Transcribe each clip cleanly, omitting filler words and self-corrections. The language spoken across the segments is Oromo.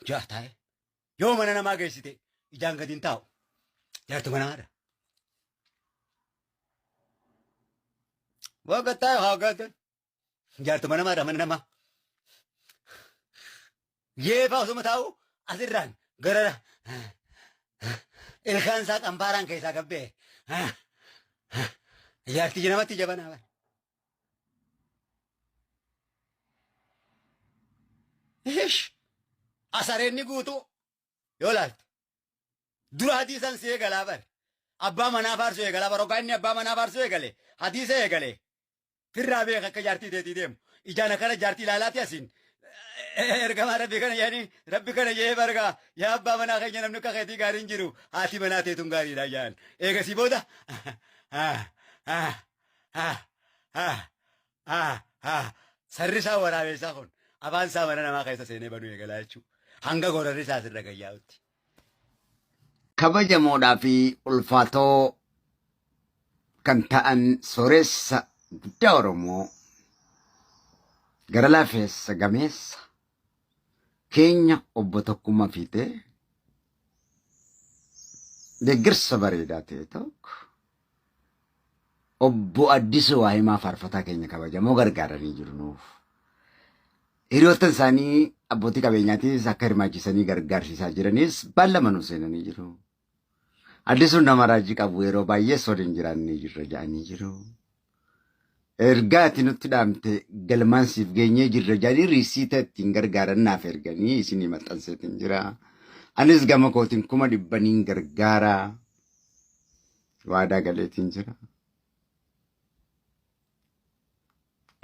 Ja'a taa'e. Yoo mana namaa geessite ijaan gadi hin taa'u. Jaartuma namaadha. Waa gad taa'e haa gaatan. Jaartuma namaadha mana namaa. Yeefaa osuma taa'u asirraan gara ilkaan isaa qambaaraan keessaa gabbee. Jaartii namatti jabanaa bara. Ish! Asareenni guutuu yoo laalte. Dura hadiisan si eegalaa bar. Abbaa manaa faarsuu eegalaa bar. Hoggaa inni abbaa manaa faarsuu eegale hadiisa eegale. Firraa beeka akka jaartii teetii deemu. Ijaan akkana jaartii ilaalaati asiin. Ergamaa rabbi kana jedhanii rabbi kana jedhee bargaa yaa abbaa manaa keenya namni akka keetii gaariin jiru haati manaa teetun gaariidha jedhan. Eegasii booda sarri isaa waraabessaa kun afaan isaa mana namaa keessa seenee banuu eegalaa jechuudha. Hanga gorarri isaa asirra gayyaa'utti. Kabajamoodhaa fi ulfaatoo kan ta'an sooressa guddaa Oromoo gara laafeessa gameessa keenya obbo Tokkummaa Fiixee deeggarsa bareedaa ta'e tokko obbo Addisuu Waahimaa faarfataa keenya kabajamoo gargaaranii jiru nuuf. Hiriyoottan isaanii abbootii qabeenyaatiis akka hirmaachisanii gargaarsiisaa jiranis baallama nu seenanii jiru. Addisuun nama raajii qabu yeroo baay'ee waliin jiraannee jirra jedhanii jiru. Ergaa ati nutti dhaamte galmaan siif geenyee jirra jedhanii riisiita ittiin gargaaran naaf erganii isinii maxxanseetiin jira. Anis gama kootiin 100,000 gargaara. Waadaa galeetiin jira.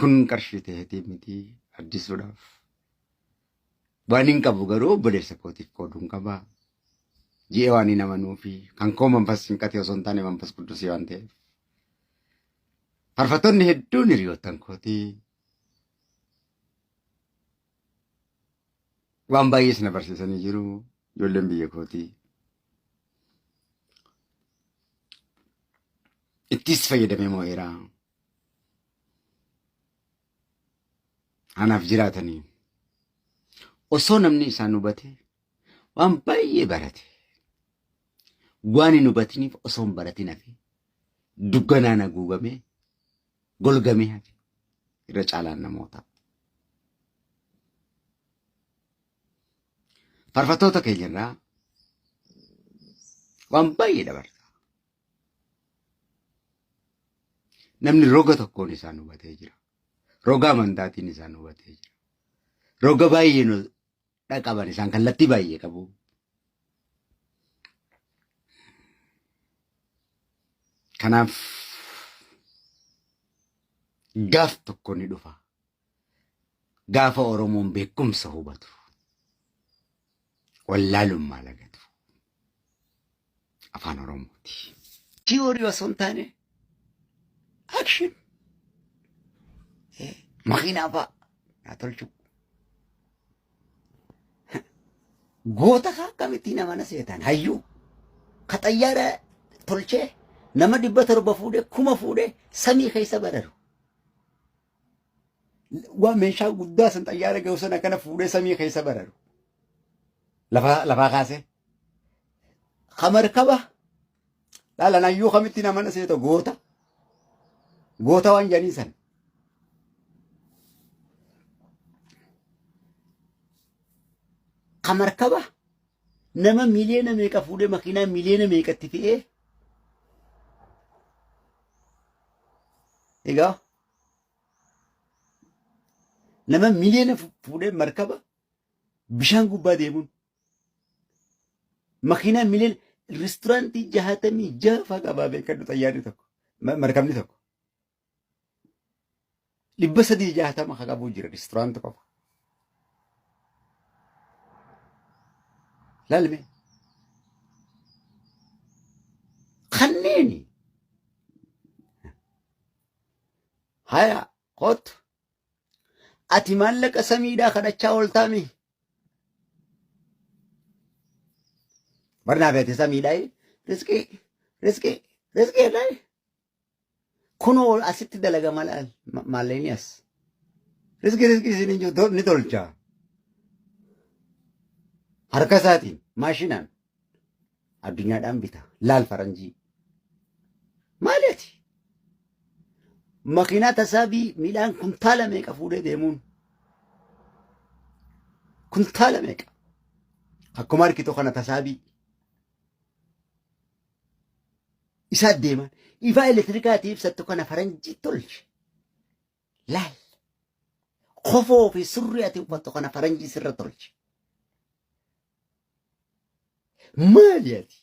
Kun qarshii ta'eetii miti addisuudhaaf. Waan hin qabu garuu obboleessa kootiif qooduun qaba. Ji'ee waan hin amanuufi kan koo manfas hin qatee osoo hin taane manfas quddusii waan ta'eef. Faarfattoonni hedduun hiriyoottan kootii. Waan baay'ees na barsiisanii jiru ijoolleen biyya kootii. Ittis fayyadamee moo'eera. Anaaf jiraatanii. Osoo namni isaan hubate waan baay'ee barate. Waan hin hubatiniif osoo hin baratin hafe dukkanaan haguugamee golgamee hafe irra caalaan namootaa. Faarfattoota keenyarraa waan baay'ee dabarsa. Namni roga tokkoon isaan hubatee jira. Roga amantaatiin isaan hubatee jira. Roga baay'ee nu dhaqaban isaan kallattii baay'ee qabu. Kanaaf gaaf tokko ni dhufa. Gaafa Oromoon beekumsa hubatu. Wallaalummaa lagatu. Afaan Oromooti. Tiyoorii osoo hin taane action. Makiinaa fa'a naa tolchuu. Goota kaa akkamittiin nama na seetaan hayyuu ka xayyaara tolchee nama 700 fuudhee 1000 fuudhee samii keessa bararu. Waa meeshaa guddaa san xayyaara ga'u sana kana fuudhee samii keessa bararu. Lafaa kaasee. Ka markaba laalan hayyuu kamitti nama na seeta goota. Goota waan jedhanii san. Ka markaba nama miliyoona meeqa fuudhee makiinaa miliyoona meeqatti fe'ee egaa nama miliyoona fuudhee markaba bishaan gubbaa deemuun makiinaa miliyoona reesturaantii 66 fa'aa qabaa beekadhu xayyaarri tokko markabni tokko. 360 ka qabuu jira restaurant qofa. Laalme. Kanneeni. Haya kootu. Ati maallaqa samiidhaa kadhachaa ooltaami. Barnaa feete samiidhaa riskii riskii riskii jedhaa. Kunoo asitti dalagama laal maallaqni as. Riskii riskii isin hin jiru ni tolcha. Harka isaatiin maashinaan addunyaadhaan bita. Laal faranjii. Maali ati? Makiinaa tasaabii midhaan kuntaala meeqa fuudhee deemuun? Kuntaala meeqa? Akkuma argitu kana tasaabii. Isaa deeman. Ifaa elektirikaatii ibsattu kana faranjii tolche. Laal. Kofoo fi surrii ati uffattu kana faranjii sirra tolche. Maali ati?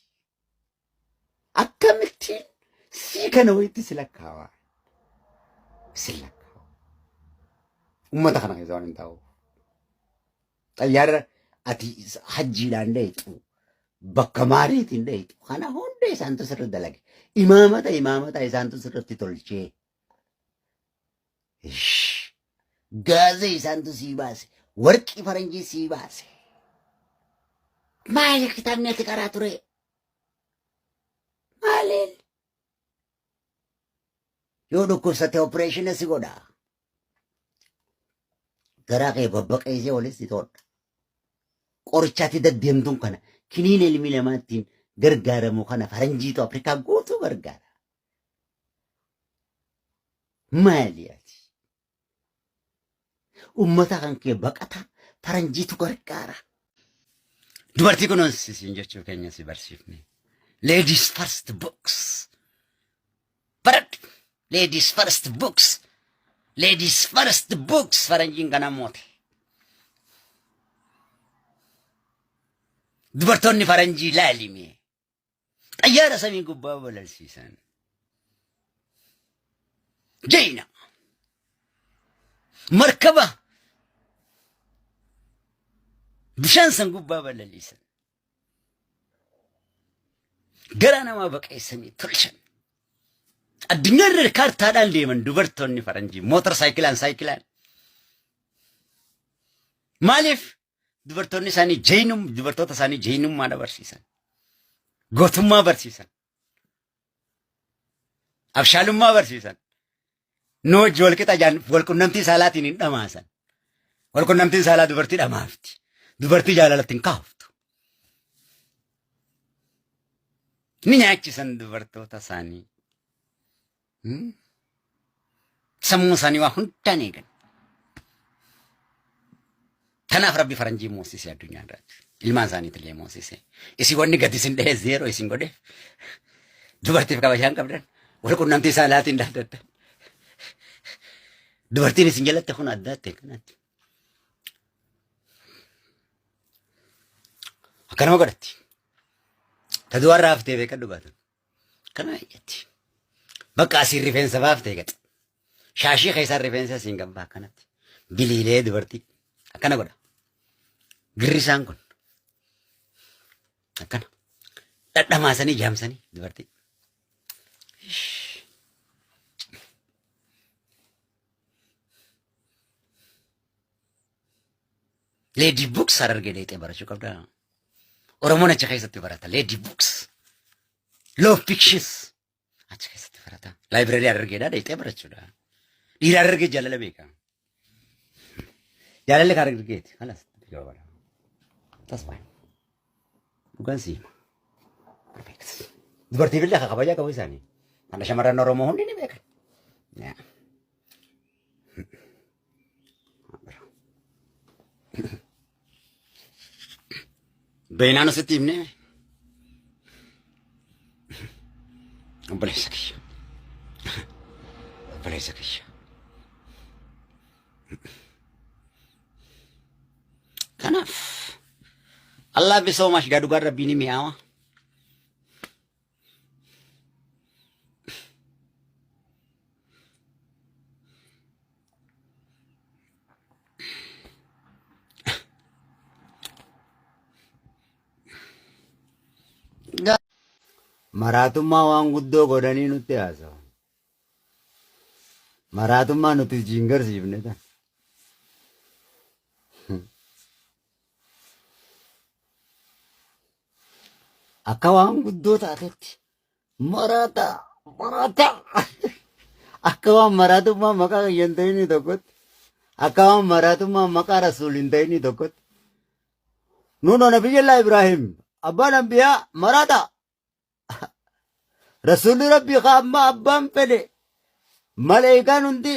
Akkamittiin sii kana wayitti si lakkaawaa? Si lakkaawaa. Uummata kana keessa waan hin taa'u. Xayyaara ati hajjiidhaan dheeyxu bakka maariitiin dheeyxu kana hunda isaantu sirra dalage. Imaamata imaamata isaantu sirratti tolchee. Ish. Gaazee isaantu sii baase. Warqii faranjii sii baase. Maali kitaabni ati qaraa ture? Maaliin? Yoo dhukkubsate opereeshina si godha. Garaa kee babbaqeessee olis si tolcha. Qoricha ati deddeemtuun kana kiniina ilmi namaa ittiin gargaaramu kana faranjiitu Afrikaa guutuu gargaara. Maali ati? Ummata kan kee baqata faranjiitu gargaara. Dubartii kunuunsi siin jechuu keenya si barsiifne. Ladies first books. Baradhu. Ladies first books. Ladies first books faranjiin kana moote. Dubartoonni faranjii laalime. Xayyaara samii gubbaa balalsiisan. Jayna. Markaba bishaan san gubbaa balaliisan. Garaa namaa baqeessanii tolchan. Addunyaa irra kaartaadhaan deeman dubartoonni faranjii mootor saayikilaan saayikilaan. Maaliif dubartoonni isaanii jaynum dubartoota isaanii jaynummaa barsiisan. Gootummaa barsiisan. Abshaalummaa barsiisan. Nu wajji wal qixa jaan wal qunnamtii saalaatiin hin dhamaasan. Wal qunnamtiin saalaa dubartii dhamaafti. Dubartii jaalalatti hin kaaftu. Ni nyaachisan dubartoota isaanii. Sammuu isaanii waa hundaan eegan. Kanaaf rabbi faranjii moosise addunyaa irratti. Ilmaan isaaniitillee moosise. Isin wanni gadi isin dhahee zeeroo isin godheef dubartiif kabajaan qabdan wal qunnamtii saalaatiin dhaabdattan. Dubartiin isin jalatti kun addaatti kanatti. Akkanuma godhatti. Ta du'arraa haftee beekadhu baatan. Kana jetti. Bakka asiin rifeensa baaftee gaxa. Shaashii keessaan rifeensa asiin gabba akkanatti. Biliilee dubartii. Akkana godha. Girrisaan kun. Akkana. Dhadhamaasanii jaamsanii dubartii. Lady Books Harargee dheexee barachuu qabda. Oromoon achi keessatti barata. Lady Books. Love Pictures. Achi keessatti barata. Laayibraarii Harargeedhaa dheexee barachuudha. Dhiira Harargee jaalala beeka. Jaalalli kan Harargeeti. Kalas gabaabadha. That's fine. Dhugaan si hima. Perfect. Dubartiif illee akka kabajaa qabu isaanii. Kana shamarran Oromoo hundi ni beekan. Yeah. Beenaan asitti himnee obboleessa kiyya. Obboleessa kiyya. Kanaaf Allah bisoo mash gaa dhugaan rabbii ni mi'aawa. Maraatummaa waan guddoo godhanii nutti haasawan. Maraatummaa nuti hojii hin garsiifne tan. Akka waan guddoo taatetti maraataa maraataa akka waan maraatummaa maqaa kiyya hin ta'inii tokkotti akka waan maraatummaa maqaa rasuul hin ta'inii tokkotti. Nuno Nabiyyallaa Ibraahim abbaan ambiyaa maraata. Rasuulli Rabbii ka amma abbaan fedhe maleekaan hundi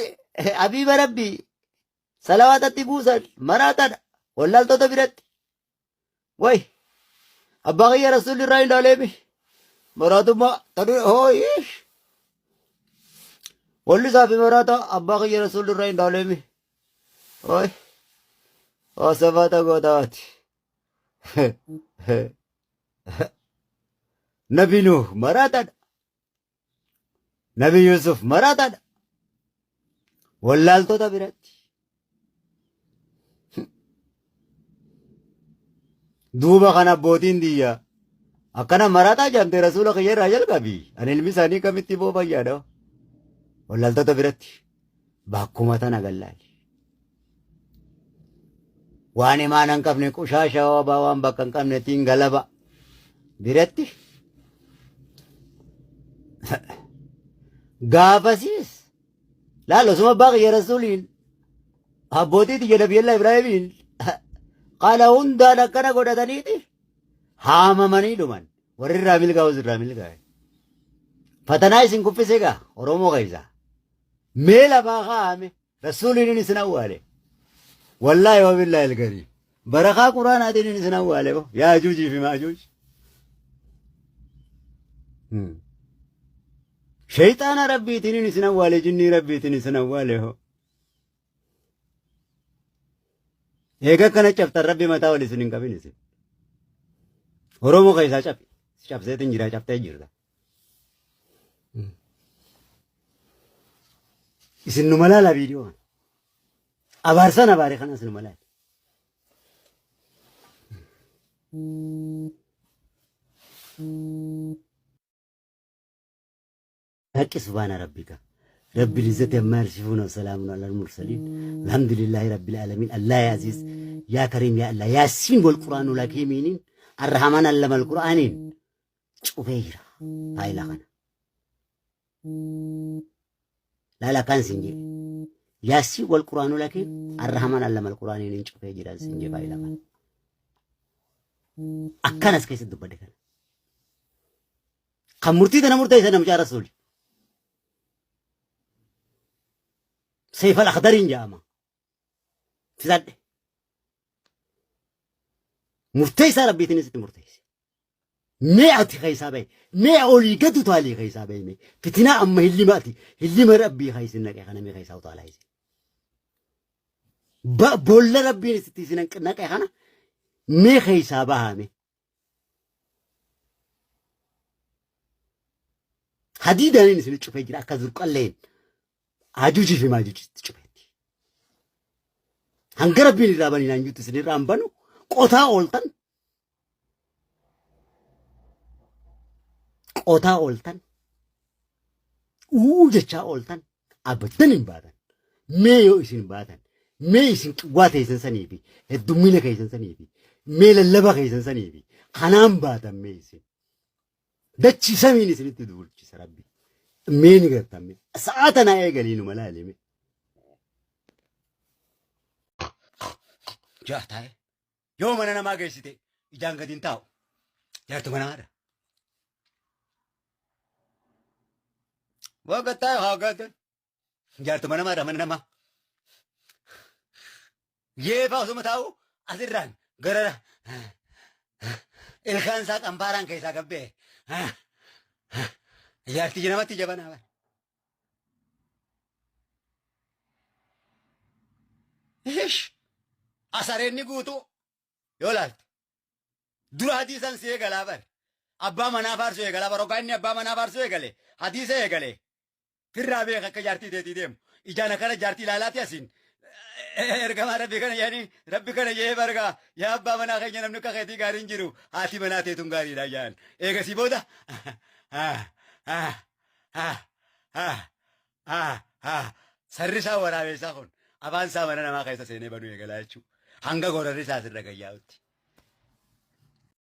habiiba Rabbii salawaatatti buusan maraataadha. Wallaaltota biratti. Way abbaa kiyya rasuulli irraa hin dhaaleemi. Maraatummaa taduu hooyi. Walli isaa fi maraata abbaa kiyya rasuulli irraa hin dhaaleemi. Way Wasafaata gootaati. Nabi Nuh maraataadha. Nabi Yusuf maraataadha. Wallaaltota biratti. Duuba kan abbootiin diyya akkana maraataa jedhamte rasuula kiyya irraa jalqabi. Ani ilmi isaanii kamitti boo fayyaadha. Wallaaltota biratti bakkuma tana gallaali. Waan imaana hin qabne qushaasha wabaa waan bakka hin qabne tiin galaba biratti gaafasiis laal osuma abbaa kiyya rasuuliin abbootii tiyya nabiyallaa Ibraahimiin kana hundaan akkana godhataniiti haamamanii dhuman warri irraa milkaa'us irraa milkaa'e. Fatanaa isin kuffise gaa Oromoo keessaa mee lafaa kaa'ame Rasuuliin isin awwaale. Wallaahi wa billaahi alkarim. Barakaa Quraanaatiin isin awwaale bo. Yaa Ajuujii fi Maajuuj. Shayxaana Rabbiitiin isin awwaale jinnii Rabbiitiin isin awwaale ho. Eega akkana cabtan Rabbi mataa ol isin hin qabin isin. Oromoo keessaa cabi. Cabseetiin jira cabtee jirta. Isin numa laala viidiyoo kana. Abaarsan abaare kanas numa laala. Haqqi subhaana rabbika. Rabbil izzati amma yasifuun wa salaamun alal mursaliin. Alhamdulillahi rabbil aalamiin. Allah ya aziz ya karim ya Allah yaasiin wal quraanul hakiimiiniin arrahamaan allamal quraaniin cufee jira faayila kana. Laala akkaan sin jedhe. Yaasii wal quraanul hakiim arrahamaan allamal quraaniin hin cufee jira sin jedhe faayila kana. Akkanas keessatti dubbadhe kana. Kan murtii tana murteesse namichaa rasuuli. Seefal akhdariin jedhama. Filadhe. Murteessaa rabbiitiin sitti murteesse. Mee ati keessaa bahi. Mee olii gad utaalii keessaa bahi mee. Fitinaa amma hillima ati hillima rabbii kan isin naqe kana mee keessaa utaalaa isin. Boolla rabbiin isitti isin naqe kana mee keessaa bahaa mee. Hadiidaan inni isin cufee jira akka zurqalleen ajuujii fi maajuujitti cufeetti. Hanga rabbiin irraa banii naan juttu isin irraa hin banu qotaa ooltan qotaa ooltan uu jechaa ooltan abadan hin baatan. Mee yoo isin baatan mee isin qiwwaa teessan sanii fi heddummina keessan sanii fi mee lallaba keessan sanii fi kanaan baatan mee isin. Dachii samiin isinitti duulchisa rabbi. Mee ni gartan mee. Sa'aa tanaa eegalii numa laali mee. Jaa taa'e. Yoo mana namaa geessite ijaan gadi hin taa'u. Jaartuma namaadha. Waa gad taa'e haa gaatan. Jaartuma namaadha mana namaa. Yeefaa osuma taa'u asirraan gara ilkaan isaa xambaaraan keessaa gabbee. Jaartii namatti jabanaa bara. Ish! Asareenni guutuu yoo laalte. Dura hadiisan si eegalaa bar. Abbaa manaa faarsuu eegalaa bar. Hoggaa inni abbaa manaa faarsuu eegale hadiisa eegale. Firraa beeka akka jaartii teetii deemu. Ijaan akkana jaartii ilaalaati asiin. Ergamaa rabbi kana jedhanii rabbi kana jedhee bargaa yaa abbaa manaa keenya namni akka keetii gaariin jiru haati manaa teetun gaariidha jedhan. Eegasii booda sarri isaa waraabessaa kun afaan isaa mana namaa keessa seenee banuu eegalaa jechuudha. Hanga gorarri isaa asirra gayyaa'utti.